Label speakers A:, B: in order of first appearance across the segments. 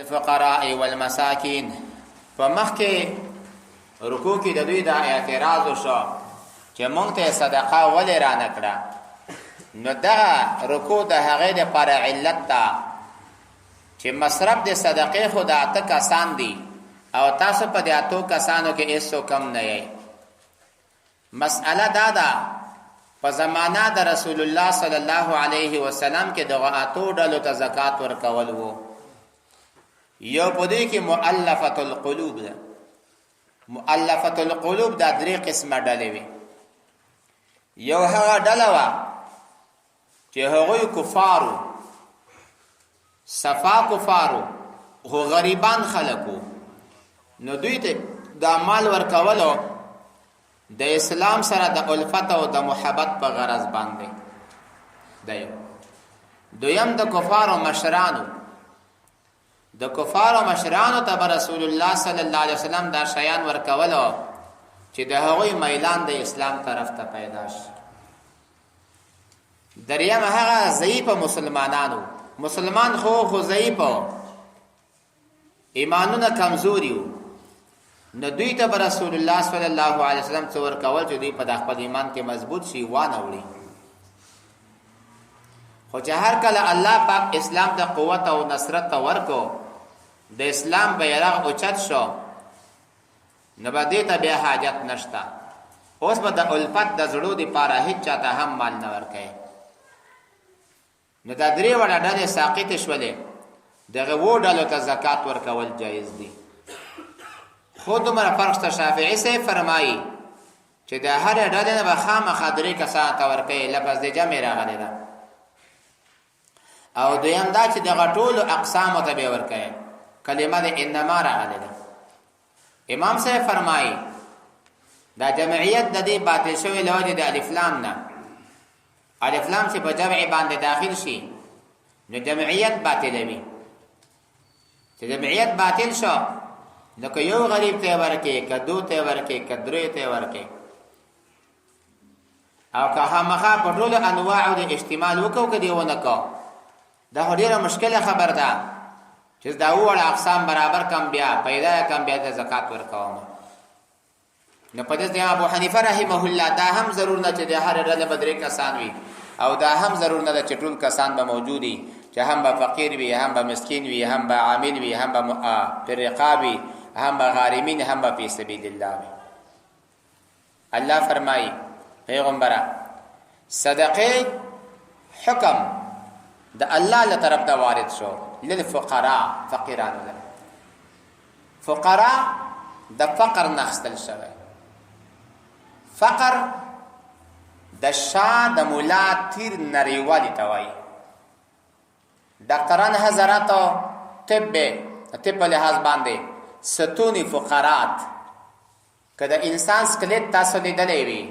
A: الفقراء والمساکین. په مخکې رکوع کې د دوی دا اعتراض وشو چې مونږ ته صدقه ولې را نه کړه، نو دغه رکوع د هغې دپاره علت ده چې مصرف د صدقې خو د اته کسان دي او تاسو په دې اتو کسانو کې هېڅوک هم نه یئ. مسئله دا ده، په زمانه د رسول الله صلی الله علیه وسلم کې دغه اتو ډلو ته زکات ورکول وو. یو په دې کې مؤلفه القلوب ده. مؤلفه القلوب دا درې قسمه ډلې وي. یو هغه ډله وه چې هغوی کفارو، صفا کفارو، خو غریبان خلکو، نو دوی ته دا مال ورکولو د اسلام سره د الفت او د محبت په غرض باندې دی. دویم د کفارو مشرانو، د کفارو مشرانو ته به رسول الله صلی الله علیه وسلم دا شیان ورکولو چې د هغوی میلان د اسلام طرف ته پیدا شي. دریم هغه ضعیف مسلمانانو، مسلمان خو ضعیف، ایمانونه کمزوري وو، نو دوی ته به رسول الله صلی الله علیه وسلم څه ورکول چې دوی په خپل ایمان کې مضبوط شي، وانه وړي. خو چې هر کله الله پاک اسلام ته قوت او نصرت ورکو، د اسلام بیرغ اوچت شو، نو به دې ته بیا حاجت نشته. اوس به د الفت د زړو دپاره هیڅ چاته هم مال نه ورکوي. نو دا درې واړه ډلې ساقطې شولې، دغه وو ډلو ته زکات ورکول جایز دي. خو دومره فرق شته، شافعي صاحب فرمایي چې د هرې ډلې نه به خامخا درې کسانو ته ورکوي، لفظ د جمع راغلی ده. او دویم دا چې دغه ټولو اقسامو ته به ورکوي، کلمه د انما راغلی ده. امام صاحب فرمایي دا جمعیت د دې باطل شوی له وجې د الف لام نه، الف لام چې په جمع باندې داخل شي نو جمعیت باطلوي. چې جمعیت باطل شو نو که یو غریب ته ورکې، که دو ته ورکې، که درې ته ورکې، او که خامخا په ټولو انواعو د اشتمال وکړو که دی ونه کو، دا خو ډېره مشکله خبر ده چې دا وړه اقسام برابر کم بیا پیدا کم بیا د زکات ورکوم. نو په دې ځای ابو حنیفه رحمه الله دا هم ضرور نه چې د هر ډلې به درې کسان وي، او دا هم ضرور نه ده چې ټول کسان به موجود وي، چې هم به فقیر وي، هم به مسکین وي، هم به عامل وي، هم به پر رقاب وي، هم به غارمین، هم به فی سبیل الله وي. الله فرمایي پیغمبره صدقه حکم د الله له طرف دا وارد شو للفقراء، فقیرانو له. فقرا د فقر نه اخیستل شوی. فقر د شا د مولا تیر نریوالي ته وایي. ډاکتران حضرات طب طب په لحاظ باندې ستونی فقرات، که د انسان سکلیت تاسو لیدلی وي،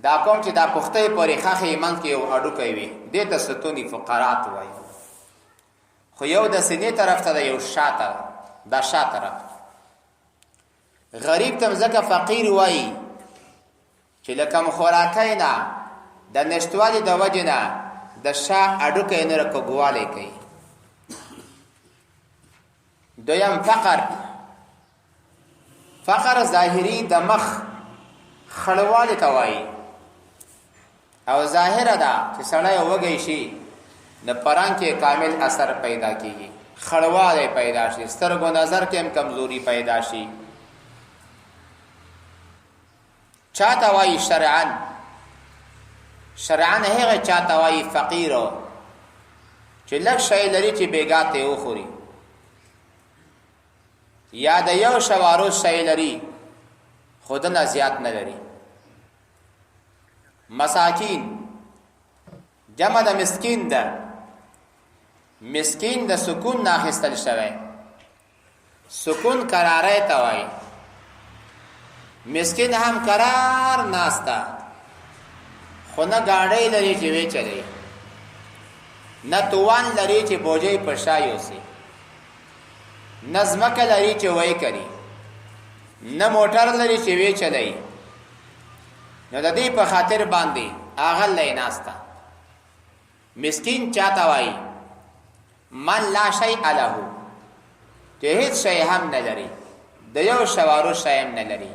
A: دا کوم چې دا پښتۍ پورې ښخې منځ کې یو هډوکی وي، دې ته ستونی فقرات وایي. خو یو د سینې طرف ته ده، یو شا ته، دا شا طرف. غریب ته ځکه فقیر وایي چې له کم خوراکۍ نه، د نشتوالي د وجې نه د شا هډوکی نوره کوږوالی کوي. دویم فقر، فقر ظاهری د مخ خړوالي ته وایي، او ظاهره ده چې سړی وږی شي نو په رنګ کې کامل اثر پیدا کیږي، خړوالی پیدا شي، سترګو نظر کې هم کمزوري پیدا شي. چاته وایي شرعا؟ شرعا هغه چاته وایي فقیر چې لږ شی لري چې بیګا ته وخوري، یا د یو شوارو شی لري خو د نه زیات نه لري. مساکین جمع د مسکین ده، مسکین د سکون نه اخیستل شوی، سکون قراره ته وایي. مسکین هم قرار ناسته، خو نه ګاډۍ لري چې وی چلی، نه توان لري چې بوجۍ په شا یوسي، نه ځمکه لري چې وی کوي، نه موټر لري چې وی چلی. نو د دې په خاطر باندې هغه لای ناسته. مسکین چاته وایي؟ من لا شیء له، چې هیڅ شی هم نه لري، د یو شوارو شی هم نه لري.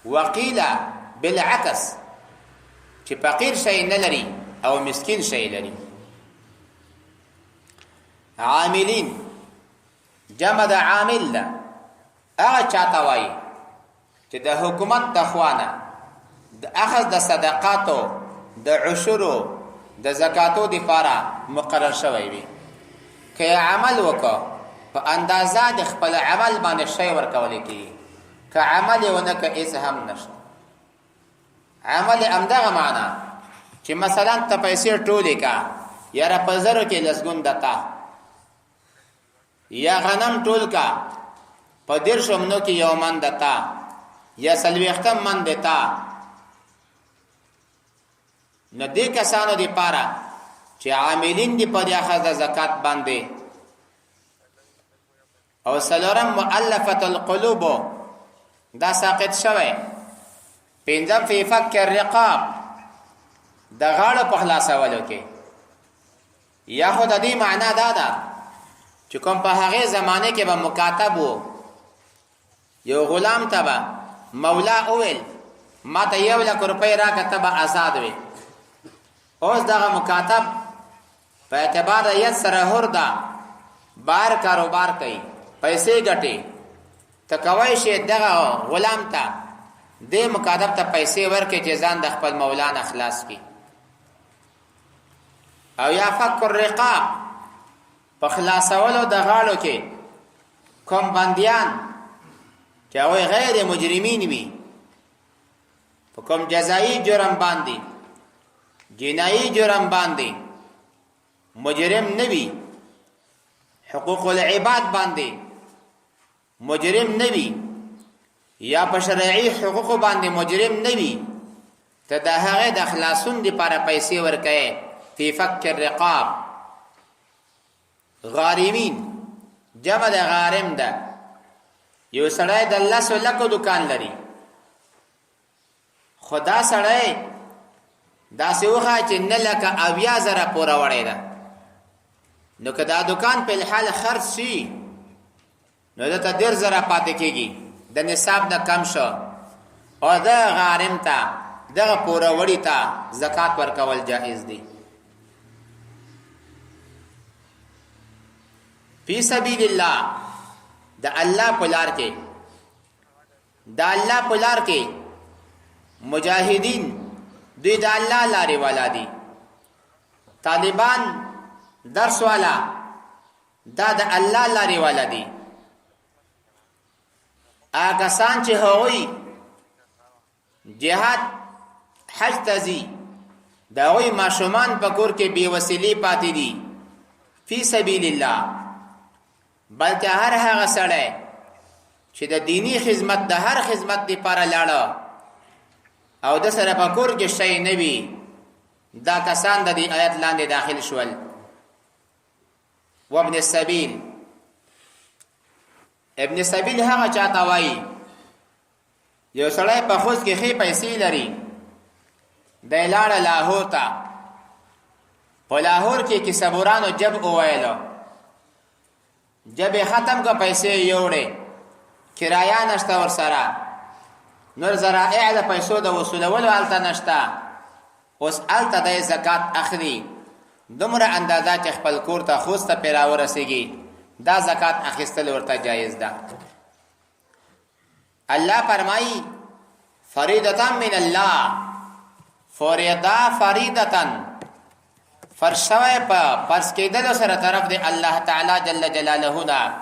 A: وقیل بالعکس، چې فقیر شی نه لري او مسکین شی لري. عاملین جمع د عامل ده، هغه چاته وایي چې د حکومت د خوانه د اخذ د صدقاتو، د عشرو، د زکاتو د پاره مقرر شوی وي. که عمل وکړ په اندازه د خپل عمل باندې شی ورکول کیږي، که عمل یې ونه که هیڅ هم نشته. عمل همدغه معنا چې مثلا ته پیسې ټولې کا، یاره په زرو کې لسګون دتا، یا غنم ټول کا په 30 منو کې یو من دتا، یا 40 من دتا. نو دې کسانو دی پاره چې عاملین دی په دې اخذ د زکات باندې. او څلورم مؤلفه القلوب، دا ساقط شوی. پنځم فی فک الرقاب، د غاړو په خلاصولو کې. یا خو د دې معنا دا ده چې کوم په هغه زمانه کې به مکاتب وو، یو غلام ته به مولا اویل ما ته 1 لک روپۍ راکړه ته به آزاد وې. اوس دغه مکاتب په اعتبار د ید سره حر ده، بار کاروبار کوي، پیسې ګټي، ته کوی شي دغه غلام ته، دې مکاتب ته پیسې ورکړي چې ځان د خپل مولا نه خلاص کړي. او یا فک الرقاب، په خلاصولو د غاړو کې کوم بندیان چې هغوی غیر مجرمین وي، په کوم جزایي جرم باندې، جنایي جرم باندې مجرم نه وي، حقوق العباد باندې مجرم نه وي، یا په شرعي حقوق باندې مجرم نه وي، ته د هغه د خلاصون لپاره پیسې ورکړي، فی فک الرقاب. غارمین جمع د غارم ده. یو سړی د 10 لکو دکان لري، خدا سړی داسې وښایه چې 9 لکه 70 زره پوره وړی ده، نو که دا دکان په الحال خرڅ شي نو دته 30 زره پاتې کېږي، د نصاب نه کم شو، او د غارم ته، دغه پوره وړي ته زکات ورکول جائز دي. فی سبیل الله، د الله په لار کې، د الله په لار کې مجاهدین دوی د الله لارې والا دي. طالبان درس والا دا د الله لارې والا دي. هغه کسان چې هغوی جهاد حج ته ځي، د هغوی ماشومان په کور کې بې وسیلې پاتې دي، فی سبیل الله. بلکې هر هغه سړی چې د دینی خدمت، د هر خدمت لپاره لاړه او د سره په کور کې شی نه وي، دا کسان د دې آیت لاندې داخل شول. وابن السبیل، ابن سبیل هغه چاته وایي، یو سړی په خوست کې ښې پیسې لري، دی لاړه لاهور ته، په لاهور کې کیسه جب وویلو، جب ختم که پیسې یوړې، کرایه نشته ورسره، نور ذرائع د پیسو د وصولولو هلته نشته. اوس هلته دی زکات اخلي، دومره اندازه چې خپل کور ته خوست ته پرې راورسېږي، دا زکات اخیستل ورته جایز ده. الله فرمایي فریدتا من الله، فریدا فریدتا، فرض شوی په فرض کېدلو سره طرف دی الله تعالی جل جلاله نه،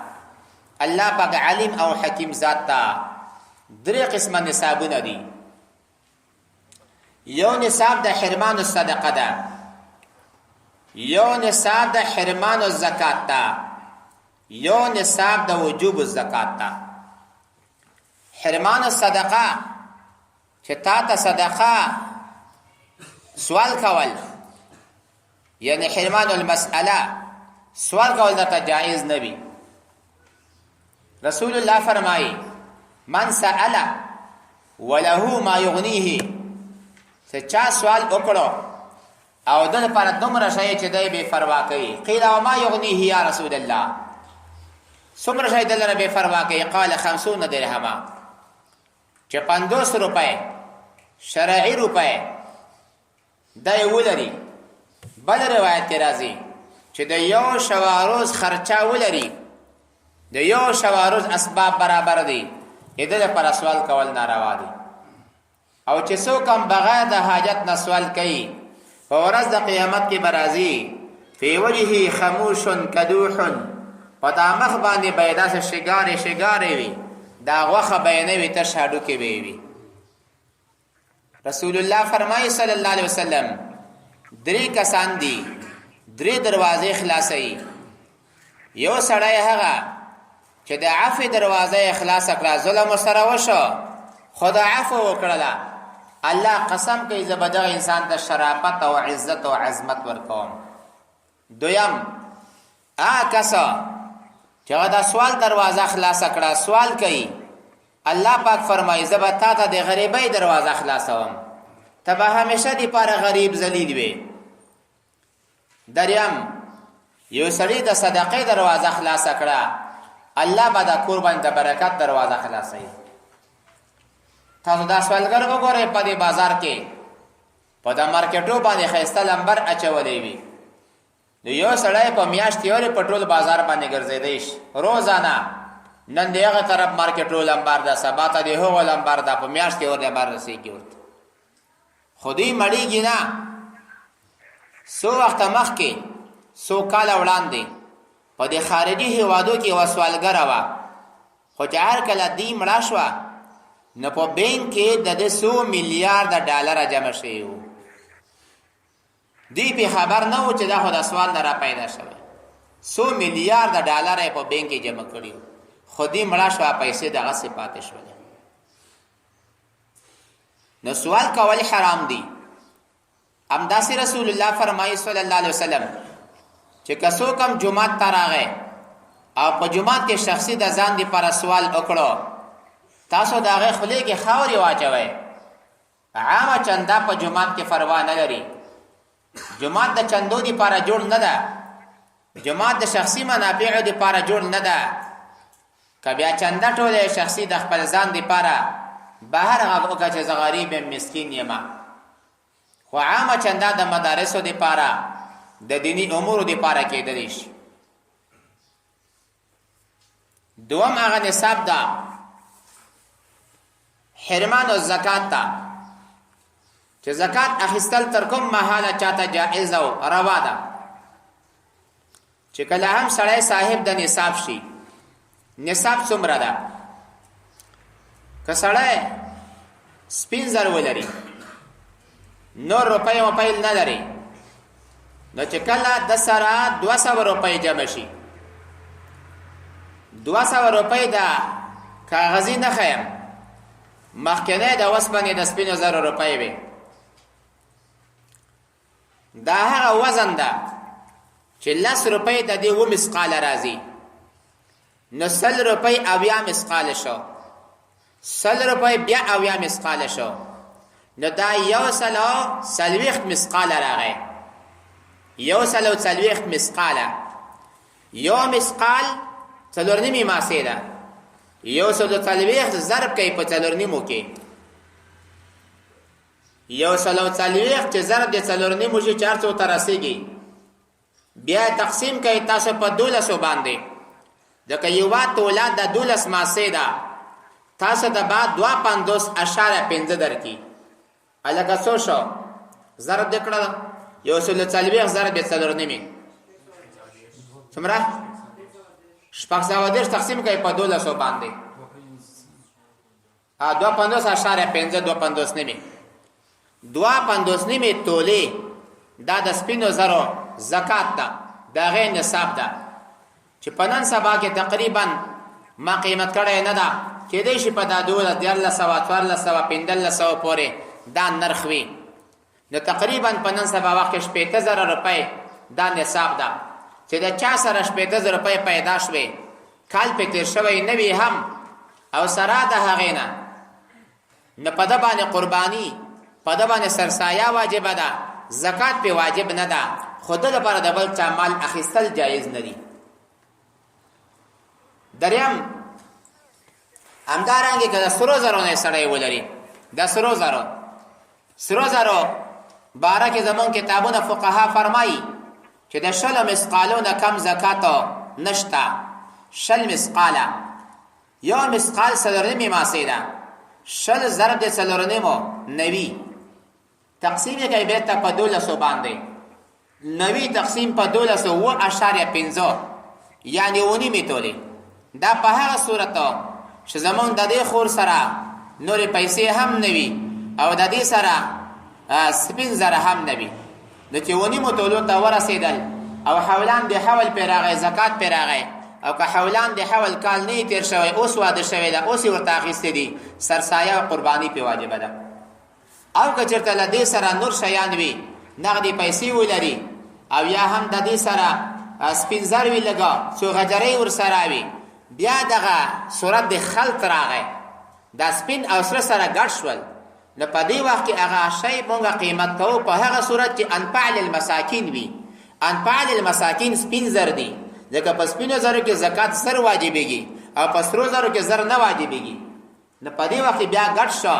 A: الله پاک علیم او حکیم ذات ته. درې قسمه نصابونه دي. یو نصاب د حرمان الصدقه ده، یو نصاب د حرمان الزکات ده، یو نصاب د وجوب الزکات ده. حرمان الصدقه چې تا ته صدقه سوال کول، یعنی حرمان المسأله، سوال کول درته جائز نه وي. رسول الله فرمایي من سأل وله ما یغنیه، چې چا سوال وکړو او د لپاره دومره شی چې دی بې پروا کوي. قیل وما یغنیه یا رسول الله؟ څومره شی دلره بے فروا کوي؟ قال 50 درهما، چې 50 روپۍ شرعي روپۍ دا یې ولري. بل روایت کې راځي چې د یو شواروز خرچه ولري، د یو شواروز اسباب برابر دي، د ده لپاره سوال کول ناروا دي. او چې څوک هم بغیر د حاجت نه سوال کوي، په ورځ د قیامت کې به راځي فی وجهه خموش کدوح، په دا مخ باندې به یې داسې شګارې شګارې وي، دا غوښه به یې نه وي، تش هډوکې به یې وي. رسول الله فرمایي صلی الله علیه وسلم، درې کسان دي درې دروازې خلاصوي. یو سړی هغه چې د عفو دروازه یې خلاصه کړه، ظلم سره وشو خو د عفو وکړله، الله قسم کوي زه به دغه انسان ته شرافت او عزت او عظمت ورکوم. دویم هغه کس چې هغه د سوال دروازه خلاصه کړه، سوال کوي، الله پاک فرمایي زه به تا ته د غریبۍ دروازه خلاصوم، ته به همیشه دپاره غریب ذلیل وې. دریم یو سړی د صدقې دروازه خلاصه کړه، الله به د کور باندې د برکت دروازه خلاصوي. تاسو دا سوالګر وګورئ په دې بازار کې په دا مارکیټو باندې ښایسته لمبر اچولی وي، نو یو سړی په میاشت یو په ټول بازار باندې ګرځېدی شي روزانه. نن د هغه طرف مارکیټو لمبر ده، سبا ته د هغو لمبر ده، په میاشت کې ور لمبر رسېږي ورته، خو دوی مړېږي نه. څو وخته مخکې، څو کاله وړاندې په دې خارجي هېوادو کې یوه سوالګره وه، خو چې هر کله دی مړه شوه نو په بینک کې د دې څو میلیارده ډالره جمع شوي وو. دوی پې خبر نه وو چې دا خو د سوال نه را پیدا شوی. څو میلیارده ډالره یې په بینک کې جمع کړي وو، خو دی مړه شوه، پیسې دغسې پاتې شولې. نو سوال کول حرام دی. همداسې رسول الله فرمایي صلی الله علیه وسلم چې که څوک هم جومات ته راغی او په جومات کې شخصي د ځان دپاره سوال وکړو، تاسو د هغې خولې کې خاورې واچوئ. عامه چنده په جومات کې فروا نه لري. جومات د چندو دپاره جوړ نه ده، جومات د شخصي منافعو دپاره جوړ نه ده. که بیا چنده ټوله شخصي د خپل ځان دپاره بهر غږ وکړه چې زه غریب یم، مسکین یم. خو عامه چنده د مدارسو دپاره، د دیني امورو دپاره کېدلی شي. دوم هغه نصاب ده حرمان او زکات ته، چې زکات اخیستل تر کوم مهاله چاته جائز او روا ده؟ چې کله هم سړی صاحب د نصاب شي. نصاب څومره ده؟ که سړی سپین زر ولري، نور روپۍ مپۍ نه لري، نو چې کله د سره 200 روپۍ جمع شي، 200 روپۍ دا کاغذي نه ښیم، مخکنی د وسپنې د سپینو زرو روپۍ وي، دا هغه وزن ده چې 10 روپۍ د دې و مثقاله راځي، نو 100 روپۍ 70 مثقاله شو، 100 روپۍ بیا 70 مثقاله شو، نو دا 140 مثقاله راغی. 140 مثقاله، یو مثقال 4.5 ماسې ده، 140 ضرب کوي په 4.5 کې، 140 چې ضرب د 4.5 شي 400 ته رسېږي. بیا تقسیم کوي تاسو په 12 باندې، ځکه یوه توله د 12 ماسې ده، تاسو ته به 52.5 درکړي. هلکه څو شو؟ ضرب دې کړه 140 ضرب د 4.5 څومره؟ 630 تقسیم کوي په 12 باندې، 52.5، 52.5، 52.5 تولې دا د سپینو زرو زکات ده، د هغې نصاب ده چې په نن سبا کې تقریبا ما قیمت کړی نه ده، کېدای شي په دا 12، 1300، 1400، 1500 پورې دا نرخ وي. نو تقریبا په نن سبا وخت کې 60,000 روپۍ دا نصاب ده چې د چا سره 60,000 روپۍ پیدا شوې، کال پې تېر شوی نه وي هم او سره د هغې نه، نو په ده باندې قرباني، په ده باندې سرسایه واجبه ده، زکات پې واجب نه ده، خو ده لپاره د بل چا مال اخیستل جایز نه دي. دریم، همدارنګه که د سرو زرو نه سړی ولري، د سرو زرو، سرو زرو باره کې زمونږ کتابونه فقها فرمایي چې د 20 مثقالو نه کم زکات نشته. 20 مثقاله، یو مثقال 4.5 ماسې ده، 20 ضرب د 4.5 90، تقسیم یې کوي بیرته په 12 باندې، 90 تقسیم په 12 7.5، یعنی 9.5 تولې. دا په هغه صورت چې زمونږ د دې خور سره نورې پیسې هم نه وي او د دې سره سپین زر هم نه وي، نو چې 9.5 تولو ته ورسېدل او حولان د حول پرې راغی، زکات پرې راغی، او که حولان د حول کال نه تېر شوی، اوس واده شوی ده، اوس یې ورته اخیستې دي، سرسایه او قرباني پرې واجبه ده. او که چېرته له دې سره نور شیان وي، نغدې پیسې ولري، او یا هم د دې سره سپین زر وي، لږه څو غجرۍ ورسره وي، بیا دغه صورت د خلط راغی، دا سپین او سره سره ګډ شول، نو په دې وخت کې هغه شی مونږ قیمت کوو په هغه صورت چې انفع للمساکین وي. انفع للمساکین سپین زر دي، ځکه په سپینو زرو کې زکات زر واجبېږي او په سرو زرو کې زر نه واجبېږي. نو په دې وخت بیا ګډ شو،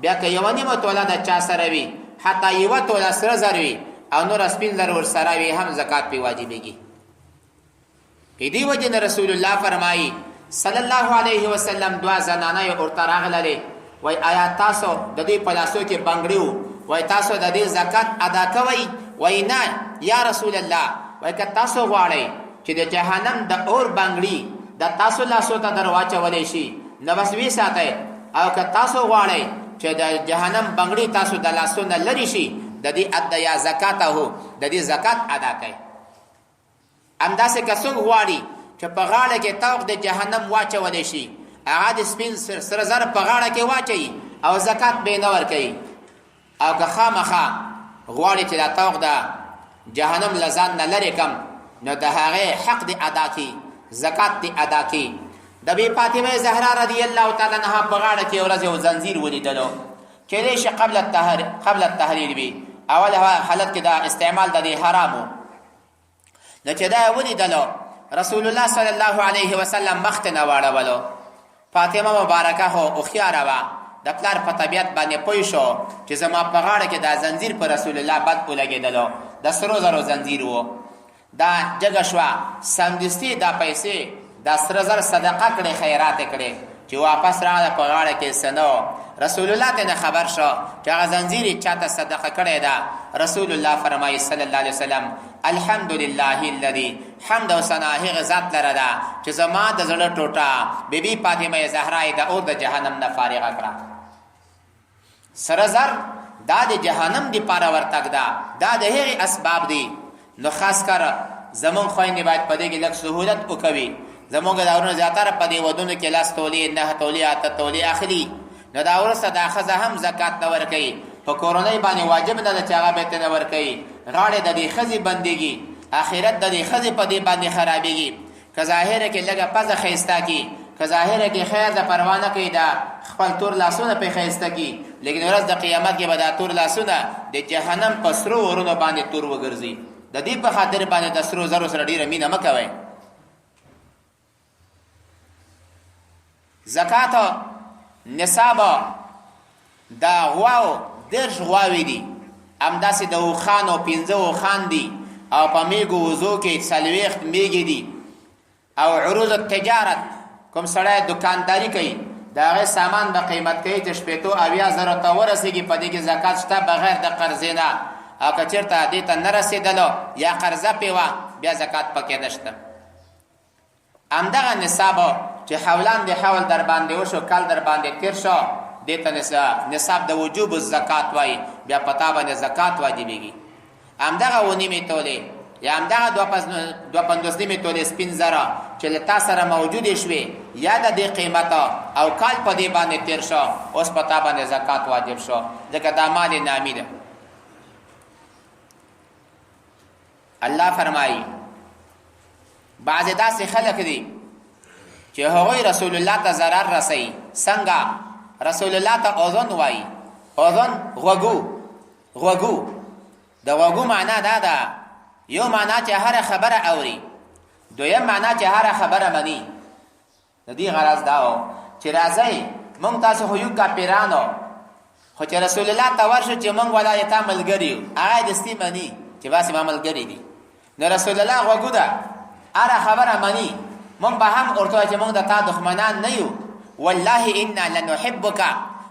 A: بیا که 1.5 توله د چا سره وي، حتی 1 توله سره زر وي او نور سپین زر ورسره وي، هم زکات پې واجبېږي. په دې وجه نه رسول الله فرمایي صلی الله علیه وسلم، دوا زنانه یې ورته راغللې، وای آیا تاسو د دې په لاسو کې بنګړي وو؟ وای تاسو د دې زکات ادا کوئ؟ وای نه یا رسول الله. وای که تاسو غواړئ چې د جهنم د اور بنګړي د تاسو لاسو ته در واچولی شي، نو بس وی ساتئ، او که تاسو غواړئ چې د جهنم بنګړي تاسو د لاسو نه لرې شي، د دې ادیا زکاته، د دې زکات ادا کړئ. همداسې که څوک غواړي چې په غاړه کې طوق د جهنم واچولی شي، هغه د سپین سره زر په غاړه کې واچوي او زکات به نه ورکوي. او که خامخا غواړي چې دا طوق د جهنم له ځان نه لرې کم، نو د هغې حق دې ادا کړي، زکات دې ادا کړي. د بی فاطمه زهرا رضی الله تعالی عنها په غاړه کې ورځ یو زنځیر ولیدلو، کېدای شي قبل التحریر وي، اول حالت کې دا استعمال د دې حرامو. نو چې دا ولیدلو، رسول الله صلی الله علیه وسلم مخ ته نه واړولو. فاطمه مبارکه خو هوښیاره وه، د پلار په طبیعت باندې پوه شو چې زما په غاړه کې دا زنځیر په رسول الله بد ولګېدلو، د سرو زرو زنځیر و. دا جګه شوه، سمدستي دا پیسې دا سره زر صدقه کړې، خیرات کړې. چې واپس راغله، په غاړه کې څه نه. رسول الله ته نه خبر شو چې هغه زنځیر یې چاته صدقه کړی ده. رسول الله فرمایي صلی الله علیه وسلم: الحمدلله الذي، حمد او ثنا هغه ذات لره ده چې زما د زړه ټوټه بیبي فاطمه زهرا یې د اور د جهنم نه فارغه کړه. سره زر دا د جهنم دی پاره ورتګ ده، دا د هغې اسباب دي. نو خاص کر زمونږ خویندې باید په دې کې لږ سهولت وکوي. زمونږ دا ورونه زیاتره په دې ودونو کې 10 تولې، 9 تولې، 8 تولې اخلي، نو دا وروسته دا ښځه هم زکات نه ورکوي. په کورنۍ باندې واجب نه ده چې هغه بیرته نه ورکوي. غاړې د دې ښځې بندېږي، آخرت د دې ښځې په دې باندې خرابېږي. که ظاهره کې لږه پزه ښایسته کی، که ظاهره کې خیر د پروا نه کوي، دا خپل تور لاسونه په ښایسته کی، لیکن ورځ د قیامت کې به دا تور لاسونه د جهنم په سرو ورونو باندې تور وګرځي. د دې په خاطر باندې د سرو زرو سره ډیره مینه مه کوئ. زکات نصاب دا غواو 30 غواوې دي، همداسې د اوښانو 5 اوښان دي، او په میږو وزو کې 40 میږې دي. او عروض التجارت، کوم سړی دکانداري کوي، د هغې سامان به قیمت کوي چې 60 70 زرو ته ورسېږي، په دې کې زکات شته بغیر د قرضې نه. او که چېرته دې ته نه رسېدلو یا قرضه پې وه، بیا زکات پکې نشته. همدغه نصاب چې حولان د حول در باندې وشو، کال در باندې تیر شو، دې ته نصاب د وجوب الزکات وایي، بیا په تا باندې زکات واجبېږي. همدغه 9.5 تولې یا همدغه 52.5 تولې سپین زره چې له تا سره موجودې شوې یا د دې قیمت او کال په دې باندې تیر شو، اوس په تا باندې زکات واجب شو، ځکه دا مال نامي ده. الله فرمایي بعضې داسې خلک دي چې هغوی رسول الله ته ضرر رسوي. څنګه؟ رسول الله ته اذن وایي. اذن غوږو، غوږو، د غوږو معنا دا ده، یو معنا چې هره خبره اوري، دویم معنا چې هره خبره مني. د دې غرض دا و چې راځئ مونږ تاسو خو یو کافرانو، خو چې رسول الله ته ورشو چې مونږ ولا تا ملګری یو، هغه دستي مني چې باسي ما ملګری دي. نو رسول الله غوږو ده، هره خبره مني. مونږ به هم ورته چې مونږ د تا دښمنان نه یو، والله انا لنحبک،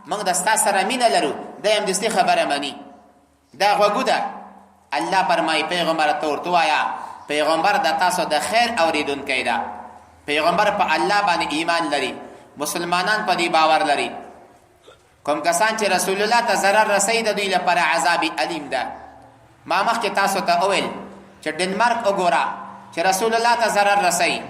A: مونږ د ستا سره مینه لرو. دی هم دستي خبره مني. دا غوږو ده. الله فرمایي پیغمبر ته ورته وایه، پیغمبر د تاسو د خیر اوریدونکی ده. پیغمبر په الله باندې ایمان لري، مسلمانان په دې باور لري. کوم کسان چې رسول الله ته ضرر رسوي د دوی لپاره عذاب الیم ده. ما مخکې تاسو ته وویل چې ډنمارک وګوره چې رسول الله ته ضرر رسوي،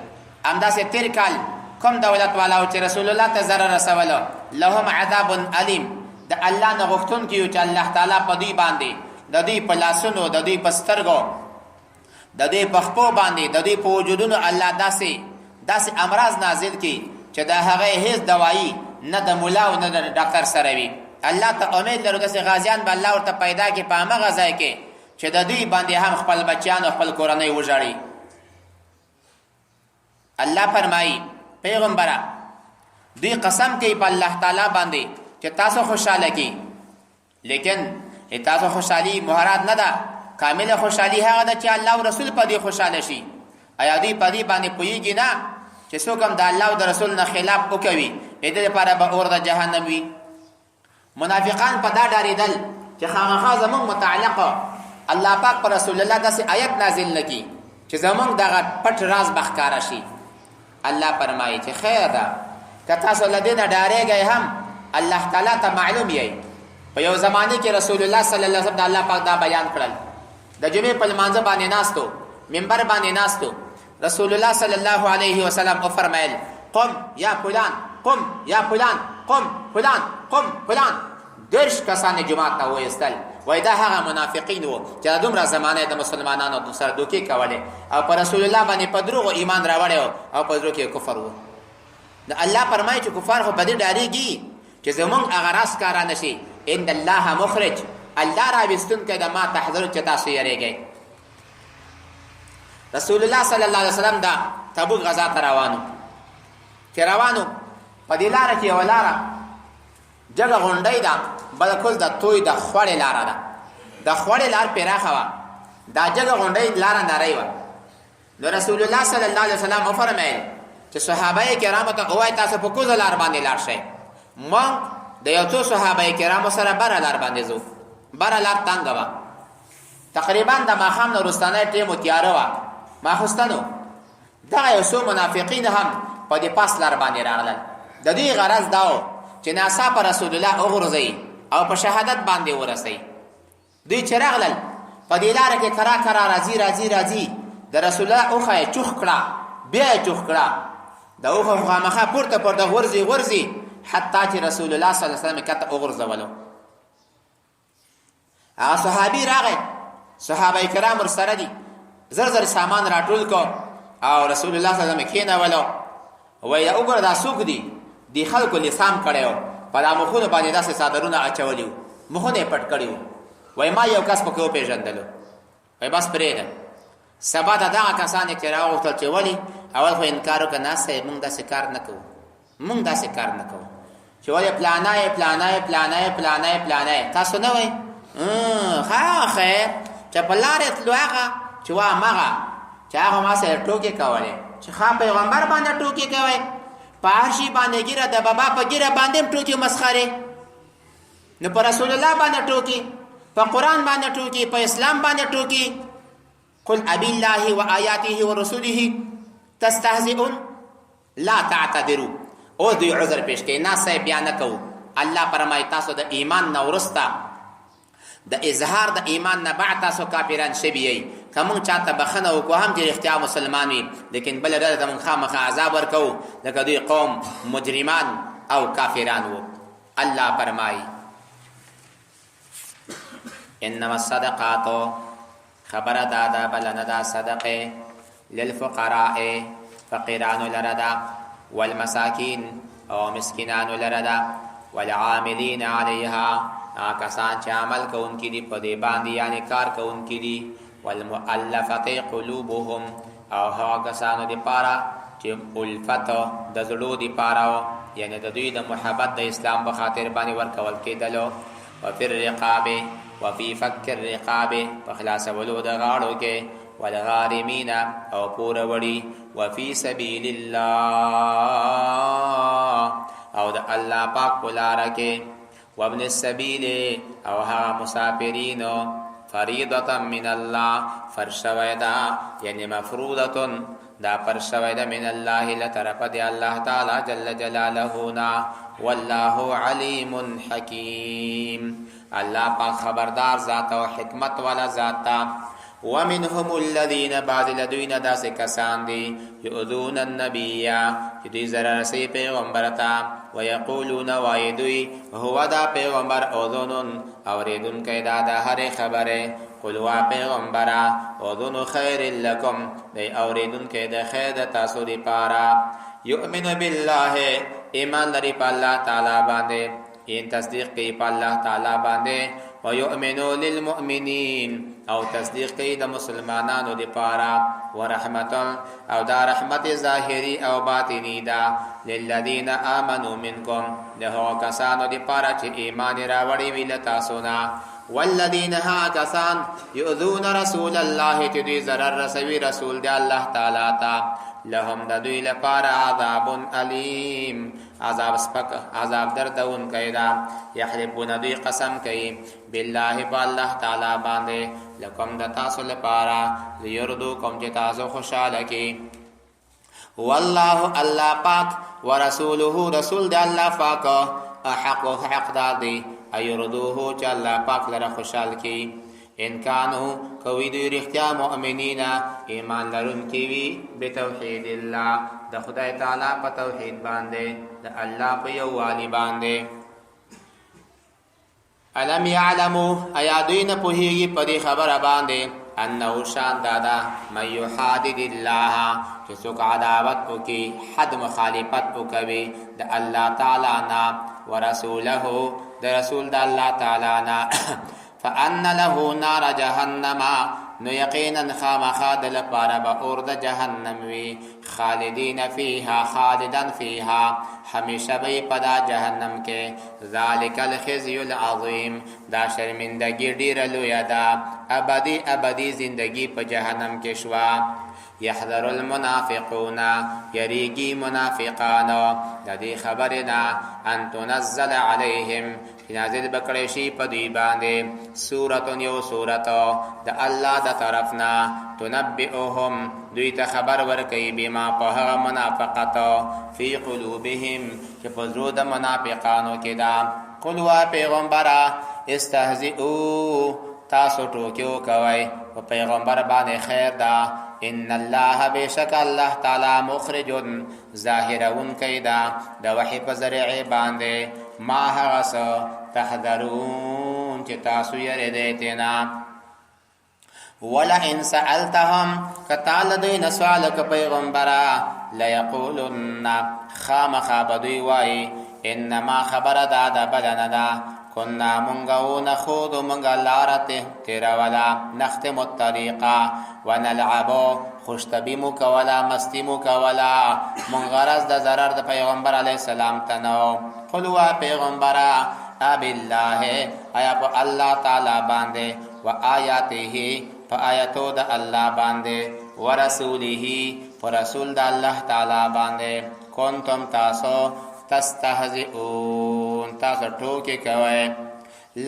A: همداسې تېر کال کوم دولت والاو چې رسول الله ته ضرر رسولو، لهم عذاب الیم. د الله نه غوښتونکي یو چې الله تعالی په دوی باندې، د دوی په لاسونو، د دوی په سترګو، د دوی په خپو باندې، د دوی په وجودونو الله داسې داسې امراض نازل کړي چې د هغه هیڅ دوايي نه د مولا او نه د ډاکټر سره وي. الله ته امید لرو داسې غازیان به الله ورته پیدا کړي په همغه ځای کې چې د دوی باندې هم خپل بچیان او خپل کورنۍ وژاړي. الله فرمایي پیغمبره دوی قسم کوي په الله تعالی باندې چې تاسو خوشاله کی، لیکن تاسو خوشحالي مراد نه ده. کامله خوشحالي هغه ده چې الله او رسول په دې خوشاله شي. ایا دوی په دې باندې پوهیږي نه چې څوک هم د الله او د رسول نه خلاف وکوي د دې لپاره به اور د جهنم وي؟ منافقان په دا ډاریدل چې خامخا زمونږ متعلق الله پاک پر رسول الله داسې آیت نازل نکي چې زمونږ دغه پټ راز به ښکاره شي. الله فرمایي چې خیر ده، که تاسو له دې نه ډارېږئ هم الله تعالی ته معلوم یئ. په یو زمانه کې رسول الله صلی الله علیه وسلم د الله پاک دا بیان کړل، د جمعې په لمانځه باندې ناستو، منبر باندې ناستو، رسول الله صلی الله علیه وسلم وفرمایل قم یا فلان، قم یا فلان، قم فلان، قم فلان. 30 کسان جومات ته وایستل. وای دا هغه منافقین وو چې دومره زمانه د مسلمانانو سره دوکې کولې او پر رسول الله باندې په دروغو ایمان راوړی او په زړه کې کفر وو. نو الله فرمایي چې کفار خو په دې ډارېږي چې زمونږ هغه راز ښکاره نه شي. ان الله مخرج، الله راویستونکی د ما تحذر چې تاسو یریږئ. رسول الله صلی الله علیه وسلم دا تبوک غزا ته روانو، چې روانو په دې لاره کې یوه لاره جګه غونډۍ ده، بلکل د توی د خړې لاره ده. د خړې لار پراخه وه، دا جګه غونډۍ لاره نرۍ وه. نو رسول الله صلی الله علیه وسلم وفرمایل چې صحابه کرامو ته ووایئ تاسو په کوزه لار باندې لاړ شئ، موږ د یو څو صحابه کرامو سره بره لار باندې ځو. بره لار تنګه وه، تقریبا د ماښام نه وروستنی ټیم و، تیاره وه، ماخوستن و. دغه یو څو منافقین هم په دې پاس لار باندې راغلل. د دوی غرض دا و چې ناڅاپه رسول الله وغورځوي او په شهادت باندې ورسوي. دوی چې راغلل په دې لاره کې کرا کرا راځي راځي راځي، د رسول الله اوښه یې چوخ کړه، بیا یې چوخ کړه، د اوښه خو خامخا پورته پورته غورځي غورځي حتی چې رسول الله صلی الله علیه وسلم یې کته وغورځولو. هغه صحابي راغی، صحابه کرام ورسره دي، زر زر سامان راټول کو او رسول الله صلی الله علیه وسلم کېنولو. وایي وګوره دا څوک دي؟ دې خلکو لسام کړی و، په دا مخونو باندې داسې څادرونه اچولي وو، مخونه یې پټ کړي وو. وایي ما یو کس پکې وپېژندلو. وایي بس پرېږده. سبا ته دغه کسان یې چې راوغوښتل چې ولې اول خو انکار وکړه، نه صاحب موږ داسې کار نه کوو، موږ داسې کار نه کوو. چې ولې پلانای پلانای پلانای پلانای پلانای تاسو نه وای؟ ښه خیر چې په لارې تلو هغه چې وا مغه چې هغه ما سره ټوکې کولې چې ښا پیغمبر باندې ټوکې کوي، په هر شي باندې ګیره د بابا په ګیره باندې هم ټوکې مسخرې، نو په رسول الله باندې ټوکې، په قرآن باندې ټوکې، په اسلام باندې ټوکې. قل ابي الله وآياته ورسوله تستهزئون لا تعتذروا. او دوی عذر پیش کوي، نه صاحب بیا نه کوو. الله فرمایي تاسو د ایمان نه وروسته د اظهار د ایمان نه بعد تاسو کافران شوي یئ. که موږ چاته بخښنه وکړو هم چې رښتیا مسلمان وي، لیکن بله ډله ته موږ خامخا عذاب ورکوو، ځکه دوی قوم مجرمان او کافران وو. الله فرمایي انما الصدقات، خبره دا ده بلنه ده صدقه للفقراء فقیرانو لره ده، والمساکین او مسکینانو لره ده، والعاملین علیها کسان چې عمل کوونکي دي په دې باندې، یعنی کار کوونکي دي، والمؤلفه قلوبهم او هغه کسانو دپاره چې چې الفت د زړو دی پاره، یعنی د دوی د محبت د اسلام په خاطر باندې ورکول کېدلو. وفي الرقاب، وفي فک الرقاب، په خلاصولو د غاړو کې، والغارمین او پور وړي، وفي سبیل الله او د الله پاک په لار کې، وابن السبیل او هغه مسافرینو. فریضه من الله، فرشوی دا، یعنی مفروضه دا پر شوی ده، من الله لطرف دی الله تعالی جل جلاله نا. والله علیم حکیم، الله پاک خبردار ذات او حکمت والا ذات تا. ومنهم الذين، بعض لدوی نه داسې کسان دي، یؤذون النبي، چې دوی ضرر رسوي پیغمبر ته، ویقولون، وایي دوی، هو دا پیغمبر اذن، اورېدونکی دا د هرې خبرې. قل، وا پیغمبره، اذن خیر لکم، دی اورېدونکی د خیر د تاسو دپاره. یؤمن بالله، ایمان لري په الله تعالی باندې، ان تصدیق کوي په الله تعالی باندې، ويؤمنو للمؤمنین، او تصدیق کوي د مسلمانانو لپاره، ورحمت، او دا رحمت ظاهری او باطنی ده، للذین آمنو منکم، د هغو کسانو لپاره چې ایمان راوړي وي له تاسو نه. والذین، ها کسان، یؤذون رسول الله، چې دوی ضرر رسوي رسول دی الله تعالی ته، لهم، د دوی لپاره، عذاب الیم، عذاب سپک، عذاب دردونکی ده. یحلفون، دوی قسم کوي، بالله، په الله تعالی باندې، لکم، د تاسو لپاره، لیردوکم، چې تاسو خوشاله کی، والله، الله پاک، ورسوله، رسول د الله پاک، احق، حقدار دی، ایردوه، چې الله پاک لره خوشحال کی، ان کانو، کوي دوی رښتیا، مؤمنین، ایمان لرونکي وي، بتوحید الله، د خدای تعالی په توحید باندې، د الله په یووالي باندې. الم یعلمو، ایا دوی نه پوهیږي په دې خبره باندې، انه شان دادا، من یحادد الله، چې څوک عداوت وکي، حد مخالفت وکوي د الله تعالی نه، ورسوله، د رسول د الله تعالی نه، فان له نار جهنم، نو یقینا خامخا د لپاره به اور د جهنم وي، خالدین فیها، خالدا فیها، همیشه به په دا جهنم کې، ذالک الخزی العظیم، دا شرمندگی ډیره لویه ده، ابدی ابدی زندگی په جهنم کې شوه. يحذر المنافقون، یریږي منافقان د دې خبرې نه، ان تنزل عليهم، چې نازل بکړی شي په دوی باندې، سورة، یو سورت د الله د طرف نه، تنبئهم، دوی ته خبر ورکوي، بما، په هغه منافقت، فی قلوبهم، چې په زړو د منافقانو کې ده. قل، وا پیغمبره، استهزئو، تاسو ټوکې وکوئ په پیغمبر باندې، خیر ده، ان الله، بشک الله تعالی، مخرج، ظاهرونکی ده د وحی په ذریعه باندې، ما، هغه څه، تحذرون، چې تاسو یې تینا. ولئن سألتهم، کتال دوی نسوال ک پیغمبره، ليقولن، خامخا بدوی وای، انما، خبر دا ده بلنه ده، كنا، مونږه و، نخوض، مونږه لاره تیروله، نختم الطریقه، ونلعب، خوشتبی مو کوله، مستی مو کوله، مونږ غرض د ضرر د پیغمبر علی السلام ته نو. قل، وا پیغمبره، اب الله، آیا په الله تعالی باندې، و آیاته، په آیاتو د الله باندې، ورسوله، په رسول د الله تعالی باندې، کنتم، تاسو، تستهزئون، تاسو ټوکې کوئ؟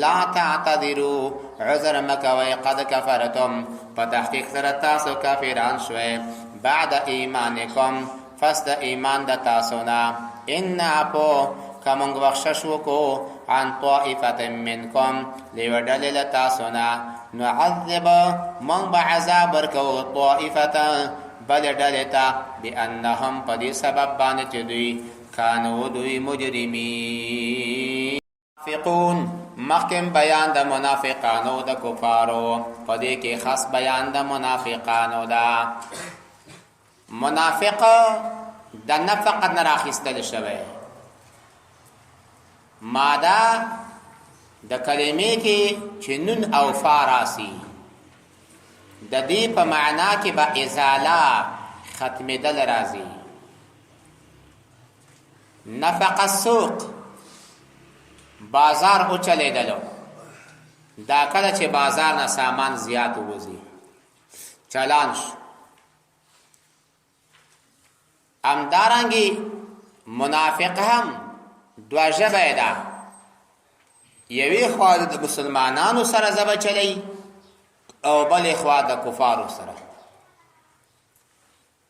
A: لا تعتذروا، عذر مکوئ، قد کفرتم، په تحقیق سره تاسو کافران شوئ، بعد ایمانکم، پس د ایمان د تاسو نه. ان نعفو، که مونږ بخشش وکړو، عن طائفة منکم، لیو ډلې له تاسو نه، نعذب، مونږ به عذاب ورکوو، طائفة، بل ډلې ته، بأنهم، په دې سبب باندې چې دوی، کانو، دوی، مجرمین. منافقون، مخکم بیان د منافقانو د کفارو، په دې کې خاص بیان د منافقانو دا. منافق د نفق نه راخیستل شوی. ماده د کلمې کې چې نون او فا راسي، د دې په معنا کې به ازاله، ختمېدل راځي. نفق السوق، بازار او چلیدلو. دا کله چې بازار نه سامان زیات ووځي، چلان شو. همدارنګه منافق هم دوه ژبه ده، یوې خوا د مسلمانانو سره ژبه چلی او بلې خوا د کفارو سره.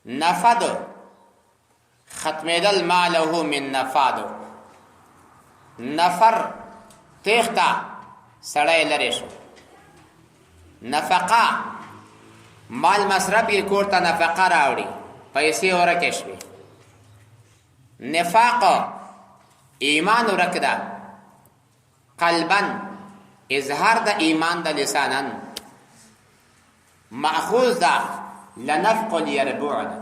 A: نفد ختمېدل، ما له من نفاد. نفر تیخته، سړی لرې شو. نفقه مال مصرف یې، کور ته نفقه راوړي، پیسې ورکې شوې. نفاق ایمان ورک ده قلبا، اظهار د ایمان د لسانا، مأخوذ ده لنفق اليربوع ده.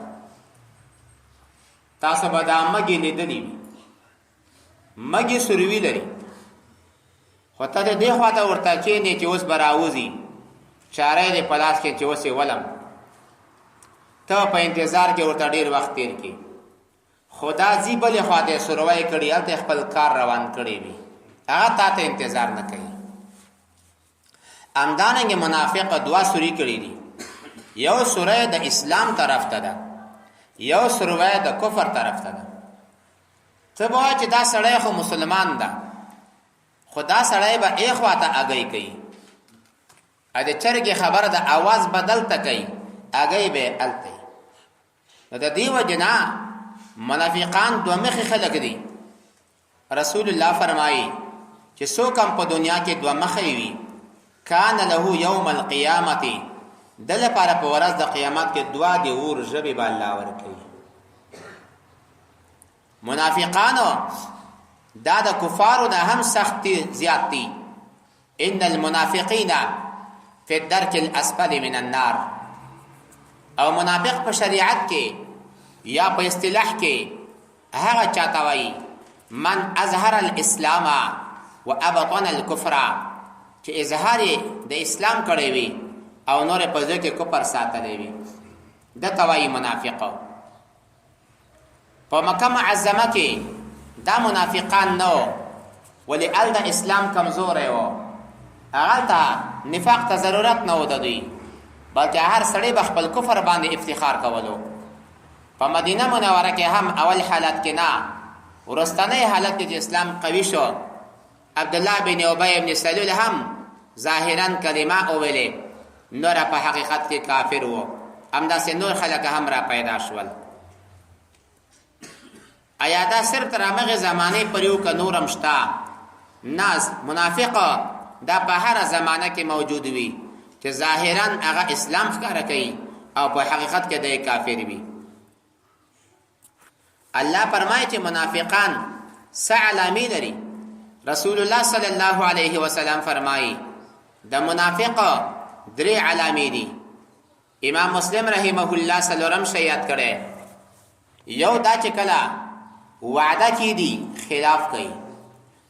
A: تاسو به دا مګي لیدلي وي، مګي سروي لري، خو ته د دې خواته ورته کښېنې چې اوس به راوځي، چاره دې په لاس کې چې اوس یې ولم، ته په انتظار کې ورته ډېر وخت تېر کړې، خو دا ځي بلې خواته یې سروی کړي، هلته یې خپل کار روان کړی وي، هغه تا ته انتظار نه کوي. همدارنګه منافق دوه سوري کړي دي، یو سوری د اسلام طرف ته ده، یو سروی د کفر طرف ته ده. ته به وایې چې دا سړی خو مسلمان ده، خو دا سړی به ای خواته اګۍ کوي، ا د چرګې خبره د اواز بدلته کوي، اګۍ به هلته. نو د دې وجې نه منافقان دوه مخې خلک دي. رسول الله فرمایي چې څوک هم په دنیا کې دوه مخې وي، کان له یوم القیامت، د لپاره په ورځ د قیامت کې دوه د اور ژبې به الله ورکوي. منافقانو دا د کفارو نه هم سخت زیات دي. ان المنافقین فی الدرک الاسفل من النار. او منافق په شریعت کې یا په اصطلاح کې هغه چاته وایي من اظهر الاسلام وابطن الكفر، چې اظهار د اسلام کړی وي او نور په ځای کې کفر ساتلی وي، د ته وایي منافق. په مکه معظمه کې دا منافقان نه وو، ولې هلته اسلام کمزوری و، هغلته نفاق ته ضرورت نه و د دوی، بلکې هر سړی به خپل کفر باندې افتخار کولو. په مدینه منوره کې هم اول حالت کې نه، وروستنی حالت کې چې اسلام قوي شو، عبدالله بن ابی بن سلول هم ظاهرا کلمه وویلې، نور په حقیقت کې کافر وو. همداسې نور خلک هم را پیدا شول. ایا دا صرف تر هغې زمانې پورې و که نور هم شته؟ نه، منافق دا په هره زمانه کې موجود وي چې ظاهرا هغه اسلام ښکاره کوي او په حقیقت کې دی کافر وي. الله فرمایي چې منافقان څه علامې لري. رسول الله صلی الله علیه وسلم فرمایي د منافق درې علامې دي. امام مسلم رحمه الله څلورم شی یاد کړی، یو دا چې کله وعده کیدی خلاف کوي،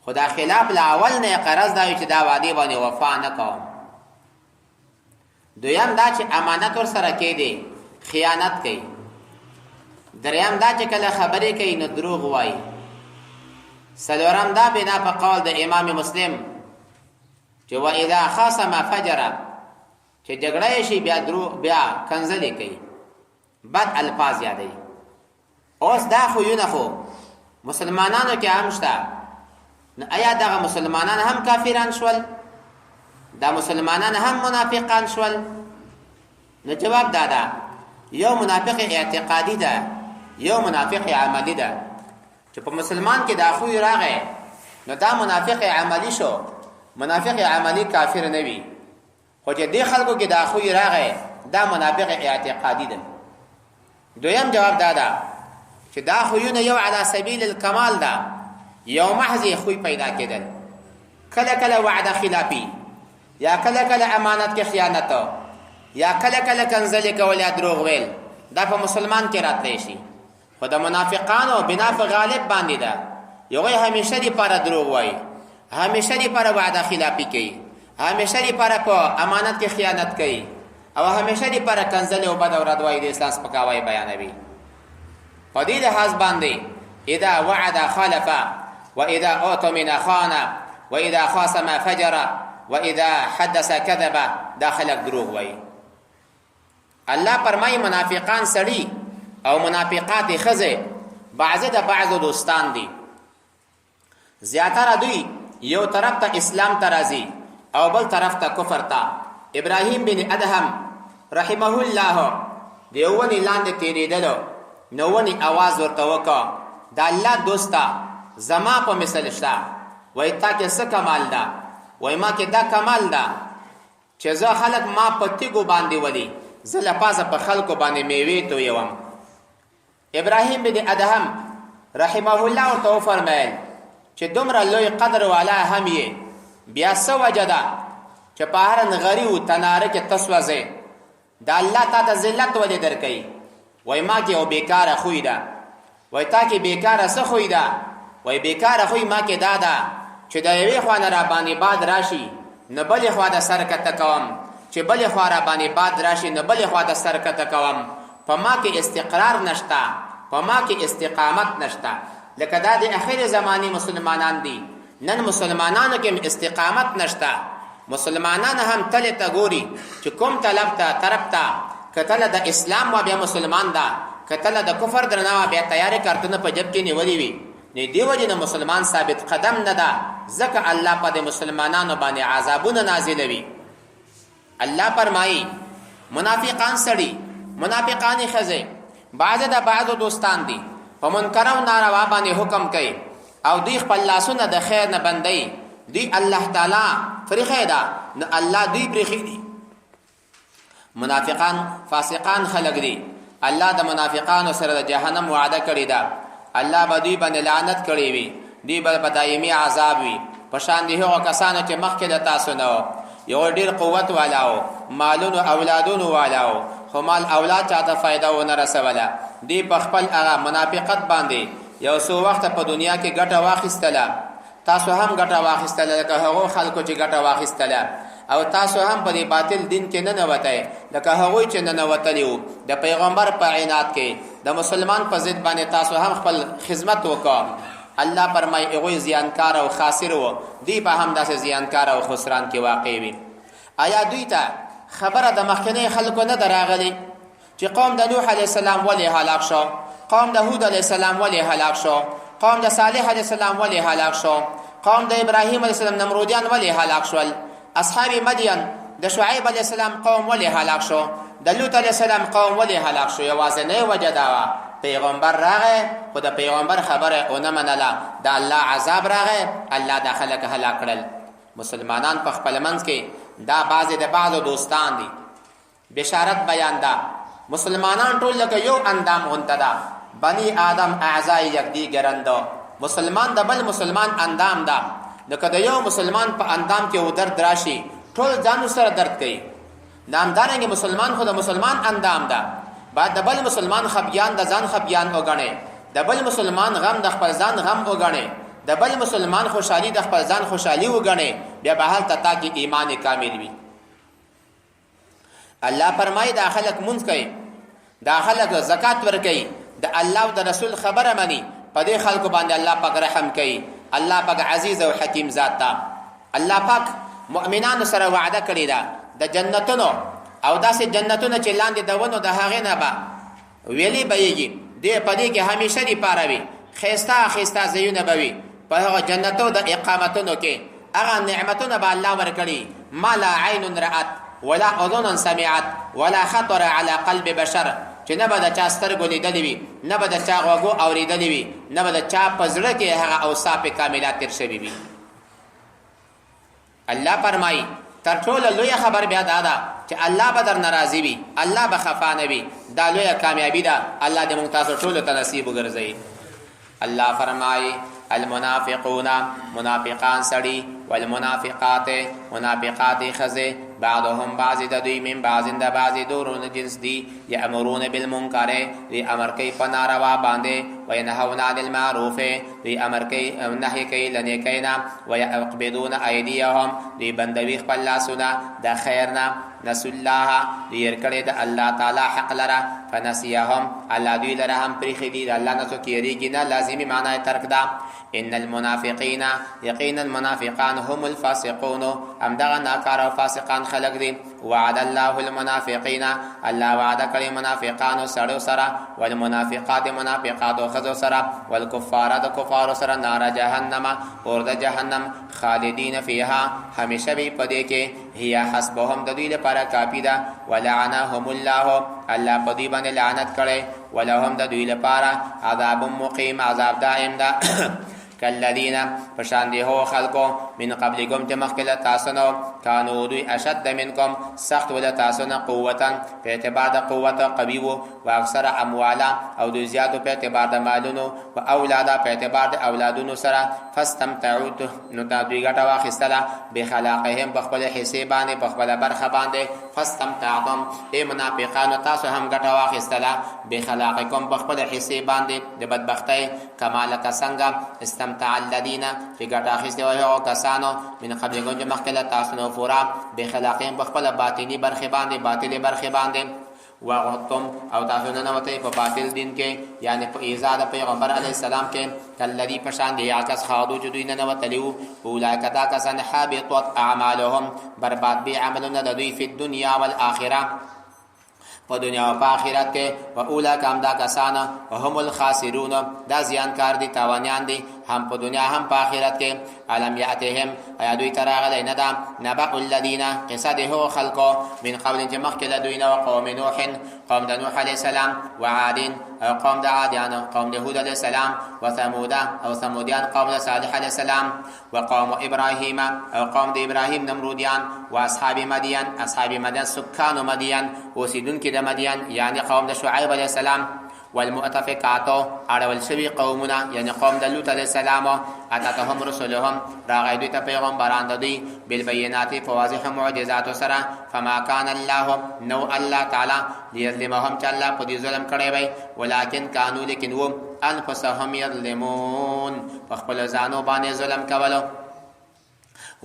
A: خو دا خلاف له اول نه قرض دا وي چې دا وعدې باندې وفا نه کوم. دویم دا چې امانت ور سره کېدی خیانت کوي. دریم دا چې کله خبرې کوي نو دروغ وایي. څلورم دا بنا په قول د امام مسلم چې و اذا خاصم فجر، چې جګړه شي بیا درو بیا کنځلې کوي، بد الفاظ یادوي. اوس دا خویونه خو مسلمانانو کې هم شته، نو ایا دغه مسلمانان هم کافران شول؟ دا مسلمانان هم منافقان شول؟ نو جواب دا ده، یو منافق اعتقادي ده، یو منافق عملی ده. چې په مسلمان کې دا خوی راغی نو دا منافق عملی شو. منافق عملی کافر نه وي، خو چې دې خلکو کې دا خوی راغی دا منافق اعتقادي ده. دویم جواب دا ده چې دا خویونه یو علی سبیل الکمال ده، یو محض خوی پیدا کېدل، کله کله وعده خلافي، یا کله کله امانت کې خیانت، یا کله کله کنځلې کول یا دروغ ویل، دا په مسلمان کې راتلی شي. خو د منافقانو بنا په غالب باندې ده، یوه همیشه دی پاره دروغ وایي، همیشه دی پاره وعده خلافي کوي، همیشه دی پاره په امانت کې خیانت کوي، او همیشه دی پاره کنځلې او بد او رد وایي، د اسلام سپکاوی بیانوي. په دې لحاظ باندې اذا وعد خلف واذا اؤتمن خان واذا خاصم فجر واذا حدث كذب. دا خلک دروغ وایي. الله فرمایي منافقان سړي او منافقات ښځې بعضې د بعضو دوستان دي. زیاتره دوی یو طرف ته اسلام ته راځي او بل طرف ته کفر ته. ابراهیم بن ادهم رحمه الله د یو ونې لاندې تېرېدلو، نو ونې اواز ورته وکړ، د الله دوسته زما په مثل شته. وایي تا کې څه کمال ده؟ وایي ما کې دا کمال ده چې زه خلک ما په تیګو باندې ولي، زه له پاسه په خلکو باندې میوې تویوم. ابراهیم بن ادهم رحمه الله ورته وفرمایل چې دومره لوی قدر والا هم یې، بیا څه وجه ده چې په هر نغري او تناره کې ته سوځې؟ د الله تا ته ذلت ولې درکوي؟ وایي ما کې یو بېکاره خوی ده. وایي تا کې بېکاره څه خوی ده؟ وایي بېکاره خوی ما کې دا ده چې د یوې خوا نه راباندې باد راشي نو بلې خوا ته سر کته کوم، چې بلې خوا راباندې باد راشي نو بلې خوا ته سر کته کوم. په ما کې استقرار نشته، په ما کې استقامت نشته. لکه دا د اخرې زمانې مسلمانان دي، نن مسلمانانو کې هم استقامت نشته. مسلمانان هم تلې ته ګوري چې کوم طلب ته طرف ته، که تله د اسلام وه بیا مسلمان ده، که تله د کفر درنا وه بیا تیارې کارتونه په جب کې نیولې وي. نو دې وجې نه مسلمان ثابت قدم نه ده، ځکه الله په دې مسلمانانو باندې عذابونه نازلوي. الله فرمایي منافقان سړي، منافقانې ښځې بعضې د بعضو دوستان دي، په منکر او ناروا باندې حکم کوي او دوی خپل لاسونه د خیر نه بندوي. دوی الله تعالی پرېښی ده، نو الله دوی پرېښي دي. منافقان فاسقان خلک دي. الله د منافقانو سره د جهنم وعده کړې ده. الله به دوی باندې لعنت کړی وي، دوی به په دایمي عذاب وي، په شان د هغو کسانو چې مخکې له تاسو نه وو. یو ډیر قوت والا و، مالونو اولادونو والا و، خو مال اولاد چاته فایده ونه رسوله. دوی په خپل هغه منافقت باندې یو څو وخته په دنیا کې ګټه واخیستله. تاسو هم ګټه واخیستله لکه هغو خلکو چې ګټه واخیستله، او تاسو هم په دې باطل دین کې ننوتی لکه هغوی چې ننوتلي وو د پیغمبر په عناد کې. د مسلمان په ضد باندې تاسو هم خپل خدمت وکړ. الله فرمایي هغوی زیانکار او خاسر وو، دوی به هم داسې زیانکار او خسران کې واقع وي. آیا دوی ته خبره د مخکنۍ خلکو نه ده راغلې چې قوم د نوح علیه السلام ولې هلاک شو، قوم د هود علیه السلام ولې هلاک شو، قوم د صالح علیه السلام ولې هلاک شو، قوم د ابراهیم علیه السلام نمرودیان ولې هلاک شول، اصحاب مدین د شعیب علیه السلام قوم ولې هلاک شو، د لوط علیه السلام قوم ولې هلاک شو؟ یوازنۍ وجه دا وه پیغمبر راغی خو د پیغمبر خبره ونه منله، د الله عذاب راغی، الله دا خلک هلاک کړل. مسلمانان په خپل منځ کې دا بعضې د بعضو دوستان دي. بشارت بیان ده، مسلمانان ټول لکه یو اندام غونته ده، بنی آدم اعضای یکدیګرند، مسلمان د بل مسلمان اندام ده، نو که د یو مسلمان په اندام کې و درد راشي ټول ځان سره درد کوي. نو همدارنګه مسلمان خو د مسلمان اندام ده، باید د بل مسلمان خفګان د ځان خفګان وګڼي، د بل مسلمان غم د خپل ځان غم وګڼي، د بل مسلمان خوشحالي د خپل ځان خوشحالي وګڼي، بیا به هلته تا کې ایمان کامل وي. الله فرمایي دا خلک مونږ کوي، دا خلک زکات ورکوي، د الله او د رسول خبره مني، په دې خلکو باندې الله پاک رحم کوي. الله پاک عزیز او حکیم ذات ده. الله پاک مؤمنانو سره وعده کړې ده د جنتونو او داسې جنتونه چې لاندې د ونو د هغې نه به ویلې بهیږي، دی په دې کې همیشه دي پاره وي، ښایسته ښایسته ځایونه به وي په هغو جنتو د اقامتونو کې. هغه نعمتونه به الله ورکړي ما لا عین رأت ولا اذن سمعت ولا خطر على قلب بشر، چې نه به د چا سترګو لیدلې وي، نه به د چا غوږو اورېدلې وي، نه به د چا په زړه کې هغه اوصاف کامله تېر شوي وي. الله فرمایي تر ټولو لویه خبر بیا دا ده چې الله به در ناراضي وي، الله به خفا نه وي. دا لویه کامیابي ده. الله دې موږ تاسو ټولو ته نصیب وګرځوي. الله فرمایي المنافقون منافقان سړي، والمنافقات منافقات ښځې، بعضهم بعض د دوی من بعض د بعض دورون جنس دي، یامرون بالمنکر دوی امر کوي په ناروا باندې، وینهون عن المعروف دوی امر کوي نهي کوي له نیکۍ نه، ویقبضون ایدیهم دوی بندوي خپل لاسونه د خیر نه. نسوا الله، دوی هېر کړی د الله تعالی حق لره، فنسیهم، الله دوی لره هم پرېښي دي. د الله نه څوک یېرېږي نه، لازمي معنا یې ترک ده. ان المنافقین، یقینا منافقان، هم الفاسقون، همدغه ناکاره او فاسقان خلق دي. وعد الله المنافقین، الله وعده کړې منافقانو سړو سره، والمنافقات منافقاتو ښځو سره، والکفار د کفارو سره، نار جهنم، اور د جهنم، خالدین فیها، همیشه وي په دې کې، هي حسبهم، د دوی لپاره کافي ده. ولعنهم الله، الله په دوی باندې لعنت کړی، ولهم، د دوی لپاره عذاب مقیم، عذاب دائم ده. کالذین، پشان دی هو خلقو، من قبلکم، چې مخکې له تاسو نه، کانو دوی اشد منکم، سخت ول تاسو نه، قوتا، په اعتبار د قوت قوي وو، و اکثر اموالا، او دوی زیاتو په اعتبار د مالونو، و اولادا، په اعتبار د اولادونو سره. فاستمتعوا، نو دا دوی ګټه واخیستله، بخلاقهم، په خپل حصے باندې، په خپل برخه باندې. فاستمتعتم، ای منافقانو، تاسو هم ګټه واخیستله، بخلاقکم، په خپل حصے باندې د بدبختۍ، کما، لکه څنګه، استمتع الذین، چې ګټه اخیستې وه هغو کسانو، من قبلکم، چې مخکې له تاسو نه پورا، بخلاقهم، په خپله باطني برخې باندې، باطلې برخې باندې. وغضتم، او تاسو ننوتئ په باطل دین کې، یعنی په ایذا د پیغمبر علیه السلام کې. کالذي، پشان دی عکس، خاضو، چې دوی ننوتلي وو. اولئک، دا کسان، حبطت اعمالهم، برباد بي عملونه د دوی، فی الدنیا والآخره، په دنیا او په آخرت کې. و اولئک، هم دا کسان، هم الخاسرون، دا زیانکار دي، تاوانیان دي، هم په دنیا هم په آخرت کې. الم یاتهم، ایا دوی ته راغلی نه ده، نبأ الذین، قصه د هغو خلکو، من قبل، چې مخکې له دوی نه، قوم نوح، قوم د نوح علیه السلام، وعاد، او قوم د عادیانو، قوم د هود علیه السلام، وثمود، او ثمودیان، قوم د صالح علیه السلام، وقوم ابراهیم، او قوم د ابراهیم نمرودیان، واصحاب مدین، اصحاب مدین، سکان مدین، اوسیدونکي د مدین، یعنی قوم د شعیب علیه السلام، والمؤتفقات، اړول شوي قومونه، یعنی قوم د لوط علیه السلام. اتتهم رسلهم، راغی دوی ته پیغمبران د دوی، بالبینات، په واضح معجزاتو سره. فما کان الله، نو الله تعالی، لیظلمهم، چې الله په دې ظلم کړی وي، ولکن کانو، لیکن وو، انفسهم یظلمون، په خپل ځانو باندې ظلم کولو.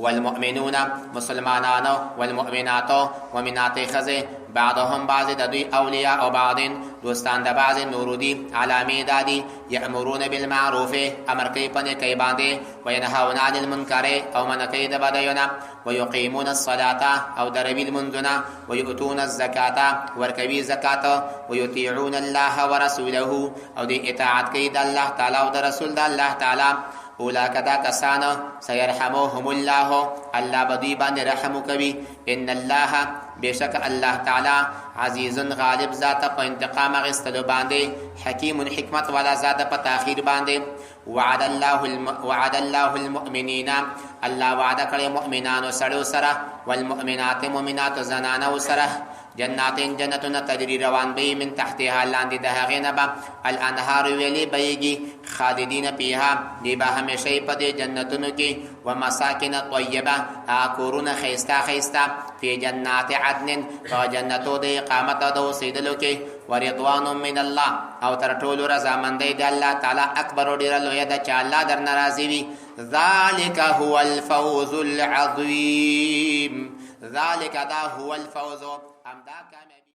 A: والمؤمنون، مسلمانانو، والمؤمنات، مؤمنات خزه، بعضهم، بعض د دوی، اولیاء او بعض، دوستان د بعض نورو دي. علامې دادي: یأمرون بالمعروف، امر کوي په نیکۍ باندې، وینهون عن المنکر، او منع کوي د بدیو نه، ویقیمون الصلاة، او دروي لمونځونه، ویؤتون الزکاة، ورکوي زکات، ویطیعون الله ورسوله، او دی اطاعت کوي د الله تعالی او د رسول د الله تعالی. اولئک، دا کسان، سيرحمهم الله، الله به دوی باندې رحم وکوي. ان الله، بېشکه الله تعالی، عزیز، غالب ذات په انتقام اخیستلو باندې، حکیم، حکمت والا ذات په تاخير باندې. وعد الله المؤمنین، الله وعده کړې مؤمنانو سړو سره، والمؤمنات، مؤمنات زنانو سره، جنات، جنتونه، تجري، روان به، من تحتها، لاندې د هغې نه به، الانهار، ویلې بهیږي، خالدین فیها، دی به همیشه په دې جنتونو کې، ومساکن طیبه، هغه کورونه ښایسته ښایسته، فی جنات عدن، په جنتو د اقامت او د اوسېدلو کې، ورضوان من الله، او تر ټولو رضامندۍ د الله تعالی، اکبر، ډېره لویه ده چې الله درنه راضي وي. ذلک هو الفوز العظیم. ذلک، دا، هو الفوز، همدا کامیابي.